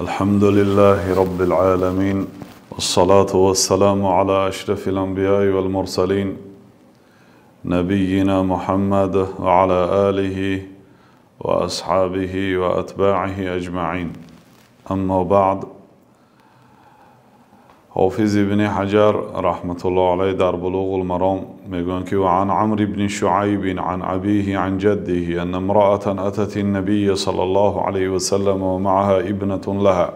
الحمد لله رب العالمين، والصلاة والسلام على أشرف الأنبياء والمرسلين، نبينا محمد وعلى آله وأصحابه وأتباعه أجمعين. أما بعد. Ҳофиз Ибни Ҳаҷар раҳматуллоҳ алайҳ дар Булуғул Маром мегӯянд, ки وعن عمرو بن شعيب عن أبيه عن جده أن امرأة أتت النبي صلى الله عليه وسلم ومعها ابنة لها،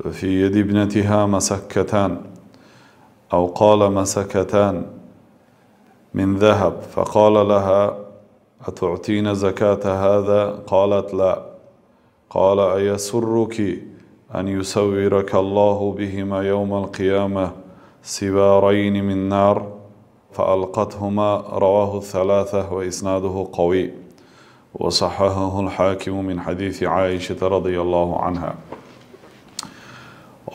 وفي يد ابنتها مسكتان، أو قال مسكتان من ذهب، فقال لها: أتعطين زكاة هذا؟ قالت: لا. قال: أيسرك أن يسورك الله بهما يوم القيامة سوارين من نار؟ فألقتهما. رواه الثلاثة وإسناده قوي، وصححه الحاكم من حديث عائشة رضي الله عنها.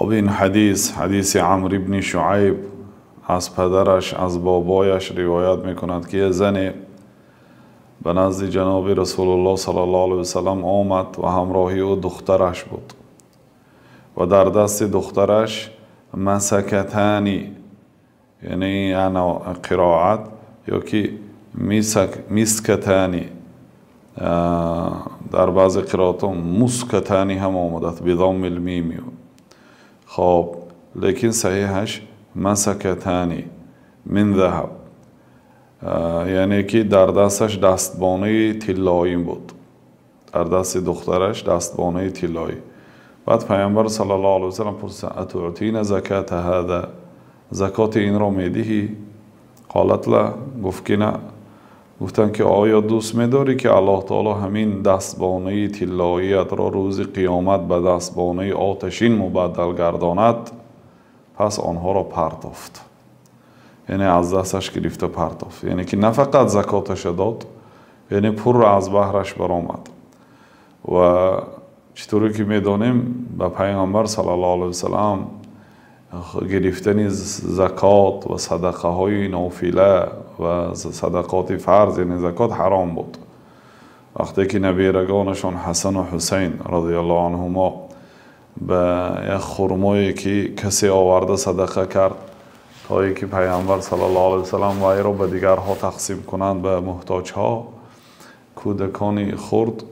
Об ин ҳадис, ҳадиси Амр ибни Шуайб аз падараш, аз бобояш ривоят мекунад, ки як зане ба назди ҷаноби Расулуллоҳ саллаллоҳу алайҳи васаллам омад ва ҳамроҳи ӯ духтараш буд ва дар дасти духтараш مسكتان، яъне ана қироат ё ки مسكتان, дар баъзе қироатҳо مسكتان ҳам омадааст بضم الميم. Хоб, лекин саҳиҳаш مسكتان من ذهب, яъне ки дар дасташ дастбонаи тиллоӣ буд, дар дасти духтараш дастбонаи тиллоӣ. Баъд Пайғамбар саллаллоҳу алайҳи васаллам пурсид: أتعطين زكاة هذا؟ Закоти инро медиҳӣ? قالت لا. Гуфт, ки на. Гуфтанд, ки оё дӯст медорӣ, ки Аллоҳ таоло ҳамин дастбонаи тиллоиятро рӯзи қиёмат ба дастбонаи оташин мубаддал гардонад? Пас онҳоро партофт, яъне аз дасташ гирифта партофт, яъне ки на фақат закоташа дод, яъне пурра аз баҳраш баромад. Ва чӣ тавре ки медонем, ба Пайғамбар саллаллоҳу алайҳи васаллам гирифтани закот ва садақаҳои нофила ва садақоти фарз, яъне закот, ҳаром буд. Вақте ки набирагонашон Ҳасану Ҳусайн розияллоҳу анҳумо ба як хурмое, ки касе оварда садақа кард, то ин ки Пайғамбар саллаллоҳу алайҳи васаллам вайро ба дигарҳо тақсим кунанд, ба муҳтоҷҳо, кӯдакони хурд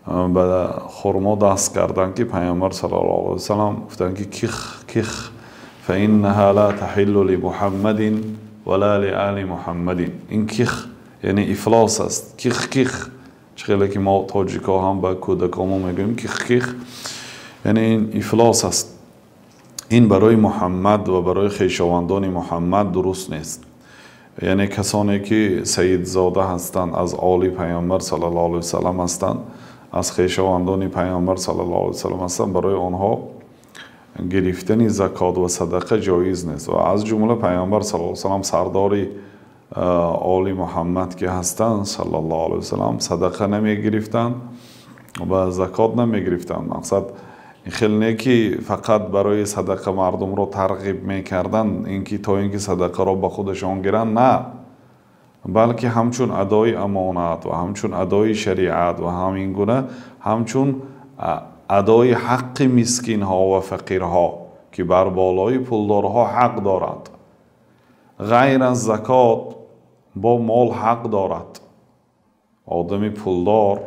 ба хурмо даст карданд, ки Пайғамбар саллаллоҳу алайҳи васаллам гуфтанд, ки ких ких, فإنها لا تحل لمحمد ولا لآل محمد. Ин ких, яъне ифлос аст. Ких ких, чӣ хеле ки мо тоҷикҳо ҳам ба кӯдакомо мегӯем ких ких, яъне ин ифлос аст, ин барои Муҳаммад ва барои хешовандони Муҳаммад дуруст нест, яъне касоне ки саидзода ҳастанд, аз оли Пайғамбар саллаллоҳу алайҳи васаллам ҳастанд, аз хешовандони Пайғамбар саллаллоҳу алайҳи васаллам ҳастанд, барои онҳо гирифтани закот ва садақа ҷоиз нест. Ва аз ҷумла Пайғамбар саллаллоҳу алайҳи васаллам, сардори оли Муҳаммад ки ҳастанд, саллаллоҳу алайҳи васаллам, садақа намегирифтанд ва закот намегирифтанд. Мақсад хел не, ки фақат барои садақа мардумро тарғиб мекарданд, ин ки то ин ки садақаро ба худашон гиранд, на, балки ҳамчун адои амонат ва ҳамчун адои шариат ва ҳамин гуна ҳамчун адои ҳаққи мискинҳо ва фақирҳо, ки бар болои пулдорҳо ҳақ дорад. Ғайр аз закот бо мол ҳақ дорад одами пулдор,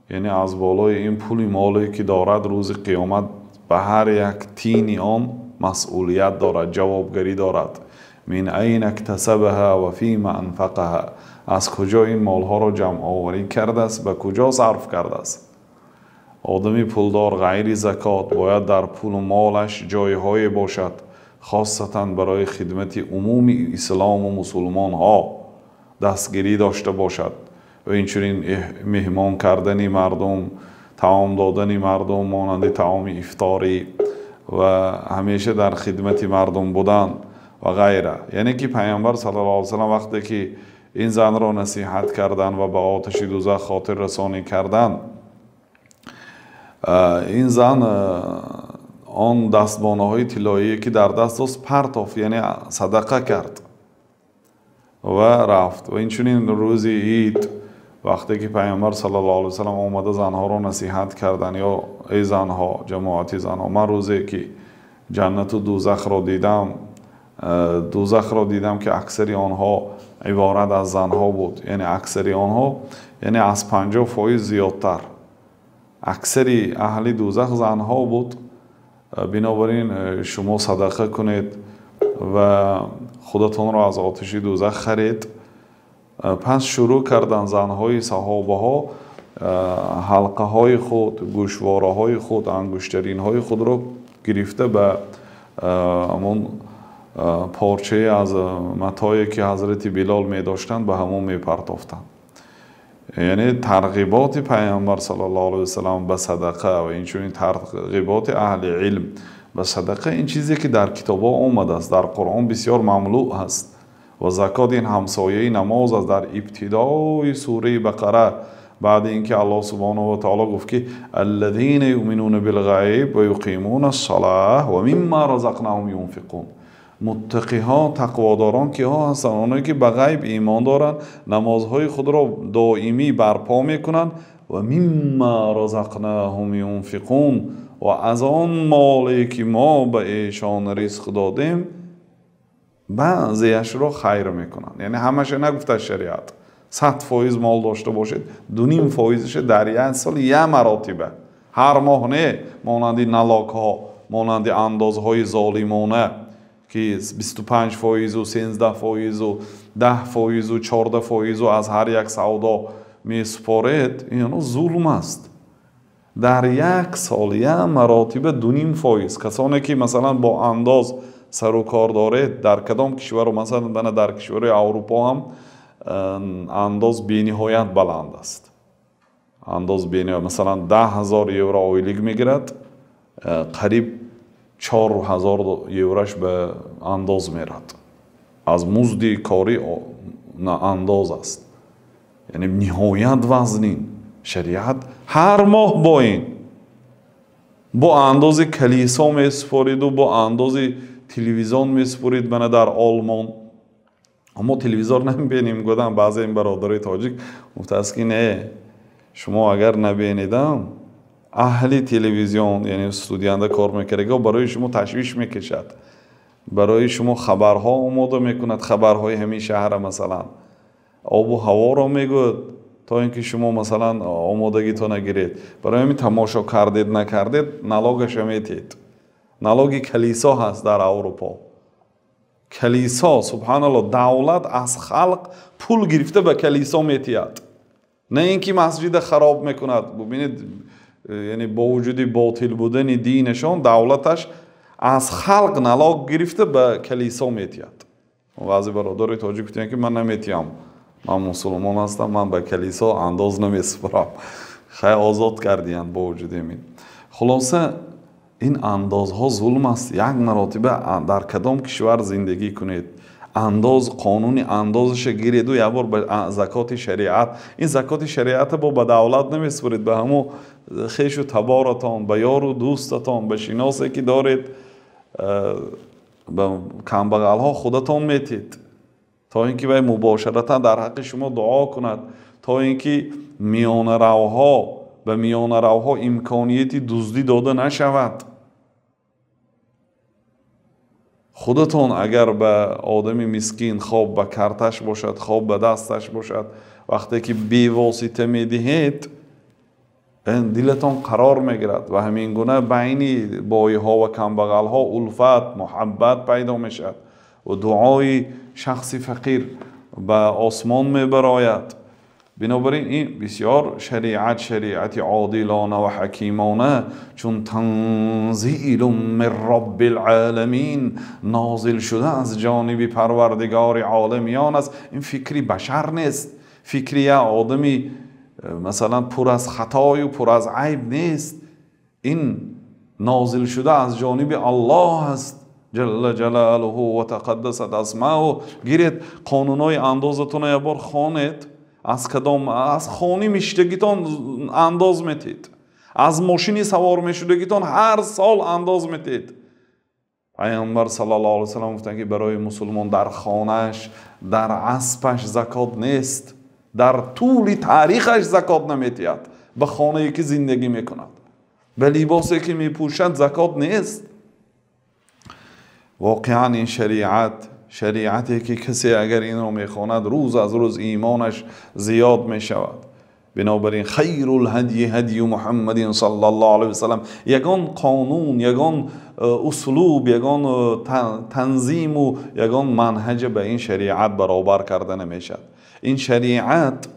яъне аз болои ин пули моле, ки дорад, рӯзи қиёмат ба ҳар як тини он масъулият дорад, ҷавобгарӣ дорад. من أين اكتسبها وفيم أنفقها. Аз куҷо ин молҳоро ҷамъоварӣ кардааст, ба куҷо сарф кардааст? Одами пулдор ғайри закот бояд дар пулу молаш ҷойҳое бошад, хосатан барои хидмати умуми ислому мусулмонҳо дастгирӣ дошта бошад ва инчунин меҳмон кардани мардум, таом додани мардум, монанди таоми ифторӣ, ва ҳамеша дар хидмати мардум будан ва ғайра. Яъне ки Пайғамбар саллаллоҳу алайҳи васаллам вақте ки ин занро насиҳат кардан ва ба оташи дузах хотиррасонӣ кардан, ин зан он дастбонаҳои тиллоие, ки дар даст дошт, партофт, яъне садақа кард ва рафт. Ва инчунин рӯзи ид Вақте ки пайғамбар саллаллоҳу алайҳи васаллам омада занҳоро насиҳат карданд, ё эй занҳо, ҷамоати занҳо, ман рӯзе ки ҷаннату дӯзахро дидам, дӯзахро дидам ки аксари онҳо иборат аз занҳо буд, яъне аксари онҳо, яъне аз 50% зиёдтар аксари аҳли дӯзах занҳо буд. Бинобар ин шумо садақа кунед ва худатонро аз оташи дӯзах харед. Пас шурӯъ карданд занҳои саҳобаҳо ҳалқаҳои худ, гӯшвораҳои худ, ангуштаринҳои худро гирифта ба ҳамон порчае аз матое ки ҳазрати Билол медоштанд ба ҳамон мепартофтанд. Яъне тарғиботи пайғамбар саллаллоҳу алайҳи васаллам ба садақа ва инчунин тарғиботи аҳли илм ба садақа, ин чизе ки дар китобҳо омадааст, дар Қуръон бисёр мамлӯъ ҳаст. Ва закот ин ҳамсояи намоз аст. Дар ибтидои сураи Бақара баъди ин ки Аллоҳ субҳонаҳу ва таъоло гуфт ки аллазина юъминуна билғайб ва юқимуна ссалаҳ ва мимма разақнаҳум юнфиқун. Муттақиҳо, тақводорон киҳо ҳастанд? Оное ки ба ғайб имон доранд, намозҳои худро доимӣ барпо мекунанд ва мимма разақнаҳум юнфиқун, ва аз он моле ки мо ба эшон ризқ додем баъзеашро хайр мекунанд. Яъне ҳамаша нагуфта шариат 100% мол дошта бошед, 2.5%-ша дар як сол як маротиба, ҳар моҳ не, монанди налогҳо, монанди андозҳои золимона ки 25%-у 13%-у 10%-у 14%-у аз ҳар як савдо месупоред, ин зулм аст. Дар як сол як маротиба 2.5%. Касоне ки масалан бо андоз сару кор доред, дар кадом кишвару, масалан бана дар кишвари Аврупо ҳам андоз бениҳоят баланд аст. Андоз бениҳоят, масалан 10 000 евро ойлик мегирад, қариб 4000 еврош ба андоз мерад. Аз музди корӣ андоз аст. Яъне ниҳоят вазнин. Шариат ҳар моҳ бо ин, бо андози калисо месупориду бо андози телевизион месупорид. Мана дар Олмон мо телевизор намебинем, гуфтам баъзе ин бародарои тоҷик гуфтааст ки не, шумо агар набинедам, аҳли телевизион, яъне студиянда кор мекардаго, барои шумо ташвиш мекашад, барои шумо хабарҳо омода мекунад, хабарҳои ҳамин шаҳра, масалан обу ҳаворо мегӯяд, то ин ки шумо масалан омодагитон нагиред. Барои ҳамин тамошо кардед накардед, налогаша метиҳед. Налоги калисо ҳаст дар Аврупо. Калисо, субҳаналлоҳ, давлат аз халқ пул гирифта ба калисо метиҳад, на ин ки масҷида хароб мекунад. Бубинед, яъне бо вуҷуди ботил будани динашон, давлаташ аз халқ налог гирифта ба калисо метиҳад. Баъзе бародари тоҷик гуфтанд ки ман наметиҳам, ман мусулмон ҳастам, ман ба калисо андоз намесупорам. Хай, озод кардиянд бо вуҷуди ин. Хулоса, ин андозҳо зулм аст. Як маротиба дар кадом кишвар зиндагӣ кунед, андоз, қонуни андозаша гиреду як бор ба закоти шариат, ин закоти шариата бо ба давлат намесупоред, ба ҳамо хешу таборатон, ба ёру дӯстатон, ба шиносе ки доред, ба камбағалҳо худатон метиҳед, то ин ки вай мубошаратан дар ҳаққи шумо дуо кунад, то ин ки миёнаравҳо, ба миёнаравҳо имконияти дуздӣ дода нашавад. Худатон агар ба одами мискин, хоб ба карташ бошад, хоб ба дасташ бошад, вақте ки бевосита медиҳед, дилатон қарор мегирад ва ҳамин гуна байни бойҳо ва камбағалҳо улфат, муҳаббат пайдо мешавад ва дуои шахси фақир ба осмон мебарояд. Бинобар ин ин бисёр шариат, шариати одилона ва ҳакимона, чун танзилун мин роббил оламин, нозил шуда аз ҷониби парвардигори оламиён аст. Ин фикри башар нест, фикри як одами масалан пур аз хатою пур аз айб нест. Ин нозил шуда аз ҷониби Аллоҳ аст ҷалла ҷалалуҳу ва тақаддасат асмаъу. Гиред қонунҳои андозатонро як бор хонед, аз кадом, аз хони миштагитон андоз метиҳед, аз мошини савор мешудагитон ҳар сол андоз метиҳед. Пайғамбар саллаллоҳу алайҳи васаллам гуфтанд ки барои мусулмон дар хонааш, дар аспаш закот нест. Дар тӯли таърихаш закот наметиҳад. Ба хонае ки зиндагӣ мекунад, ба либосе ки мепӯшад закот нест. Воқеан ин шариат, шариате ки касе агар инро мехонад, рӯз аз рӯз имонаш зиёд мешавад. Бинобар ин хайрул ҳадйи ҳадйу Муҳаммадин саллаллоҳу алайҳи васаллам. Ягон қонун, ягон услуб, ягон танзиму ягон манҳаҷ ба ин шариат баробар карда намешавад. Ин шариат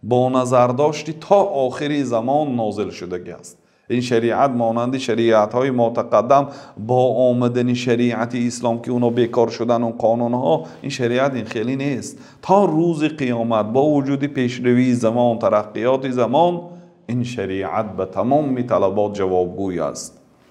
бо назардошти то охири замон нозил шудагӣ аст. Ин шариат монанди шариатҳои мотақаддам бо омадани шариати ислом ки уно бекор шудан он қонунҳо, ин шариат ин хеле нест. То рӯзи қиёмат бо вуҷуди пешравии замон, тараққиёти замон, ин шариат ба тамоми талабот ҷавобгӯй аст.